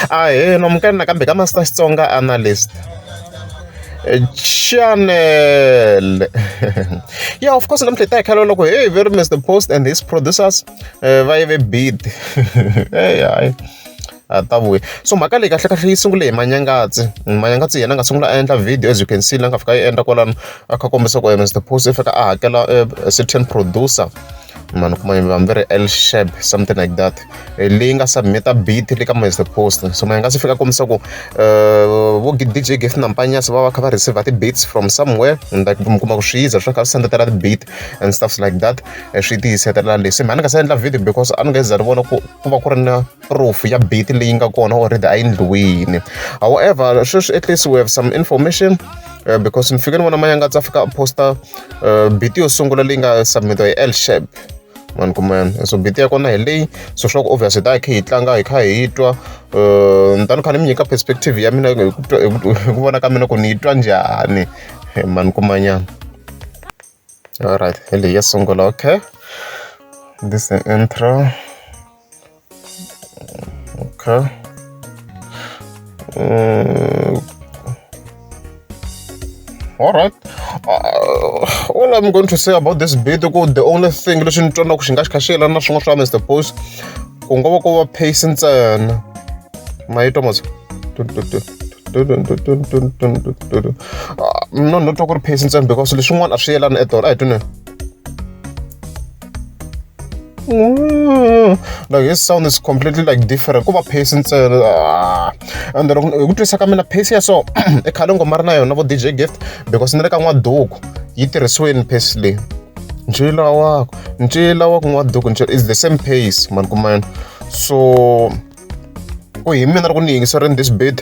Ahee, namukela nakambe ka Master Xitsonga Analyst channel. Yeah, of course, namuntlha hi ta hi khala loko hey very Mr Post and his producers va yive beat. Hey, hayi a ta vuya. So mhaka leyi kahle kahle yi sungule hi Manyangatsi. Manyangatsi yena a nga sungula a endla video, as you can see, la nga fika yi endla kwalano, a kha kombisa ku Mr Post i fika a hakela certain producer, mani kuma hambi ri L Shab, something like that, leyi nga submit-a beat le ka Mr Post. So Manyangatsi fika kombisa ku vo DJ Gift na Mpanyasi va va kha va receive ti-beats from somewhere and like mi kuma ku swi yiza swi kha swi sendetela ti-beat and stuff like that. Swi tiyisetela leswi mhani nga se endla video because a ni nga za ni vona ku ku va ku ri na proof ya beat leyi nga kona already a yi endliwini. However, sweswi at least we have some information, because ni fike ni vona Manyangatsi a fika a posta beat yo sungula leyi nga submit hi L Shab, mani kuma. So beat ya kona hi leyi. So swa ku obvious hi ta hi kha hi tlanga, hi kha hi twa. Ni ta ni kha ni mi nyika perspective ya mina hi ku twa, hi ku vona ka mina ku ni yi twa njhani, mani kumanyana. Alright, hi leyi ya sungula. Okay, this is the intro. Okay. Alright. All I'm going to say about this beat, ku the only thing lexi ni twanaka xi nga xi kha xi yelana na swin'wana swa Mr Post, ku nga va ko va pace ntsena. Ma yi twa mos? No, no twa ku ri pace ntsena because leswin'wana a swi yelani at all. A hi twini. Like his sound is completely like different, ku va pace ntsena. Ah. And loko hi ku twisisa ka mina, pace ya so i khale ngoma ri na yona vo DJ Gift, because ni le ka N'waduku yi tirhisiweni pace leyi, ncila waku ncila wa ku N'waduku ncila is the same pace, mani kumana. So ku hi mina loko ni yingiserini this beat,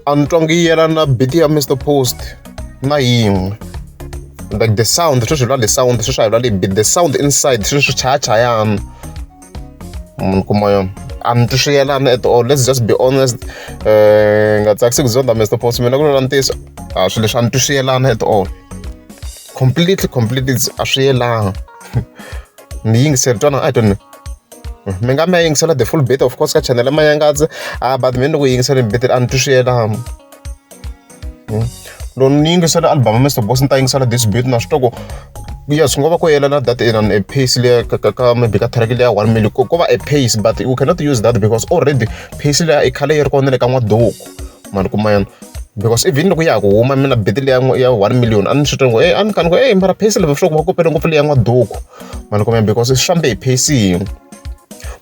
a ni twangi yi yelana na beat ya Mr Post na yin'we. Like the sound, sweswi hi vula the sound, sweswi a hi vula leyi beat, the sound inside, sweswi chayachayana, munhu kuma yona, a ni twi swi yelana at all. Let's just be honest. Nga tsakisi ku zonda Mr Post, mina ku vula ntiyiso, a swilo leswi a ni twi swi yelana at all, completely, completely a swi yelana. Ni yingiseri twana, a hi tweni. Mi nga mi ya yingisela the full beat, of course, ka channel ya Manyangatsi. Ah, but mina loko yingisela beat, a ni twi swi yelana. Loko ni yingisela album ya Mr Boss, ni ta yingisela this beat, na swi twa ku yes, ku nga va ku yelana that in a pace leya ka maybe ka track leya 1 million, ko va a pace, but you cannot use that because already pace leya i khale yi ri kona le ka N'waduku, mani kuma yona. Because even loko ya ha ku huma mina beat leya ya 1 million, a ni swi twa ngo, a ni kha ni ku, e mara pace leyi swa ku va kopele ngopfu leya N'waduku, mani kuma, because swi fambe hi pace yin'we.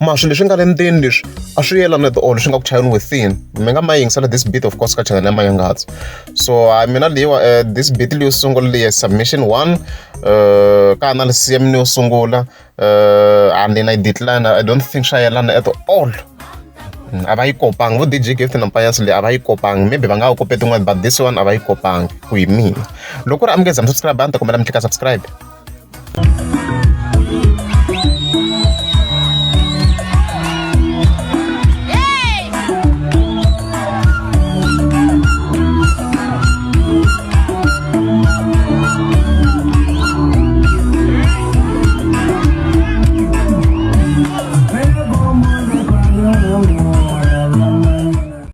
Ma swilo leswi nga le ndzeni leswi a swi yelani at all, leswi nga ku chayeni within. Mi nga ma yingisela this beat, of course, ka channel ya Manyangatsi. So hayi, mina leyiwa, this beat leyo sungula leyi, submission one, ka analysis ya mina yo sungula, and then I decline. I don't think swa yelana at all. A va yi kopangi vo DJ Gift na Mpanyasi leyi, a va yi kopangi. Maybe va nga ha kope tin'wana, but this one a va yi kopangi ku hi mina. Loko ku ri a mi nge za mi subscribe, a ni ta kombela mi tlika subscribe.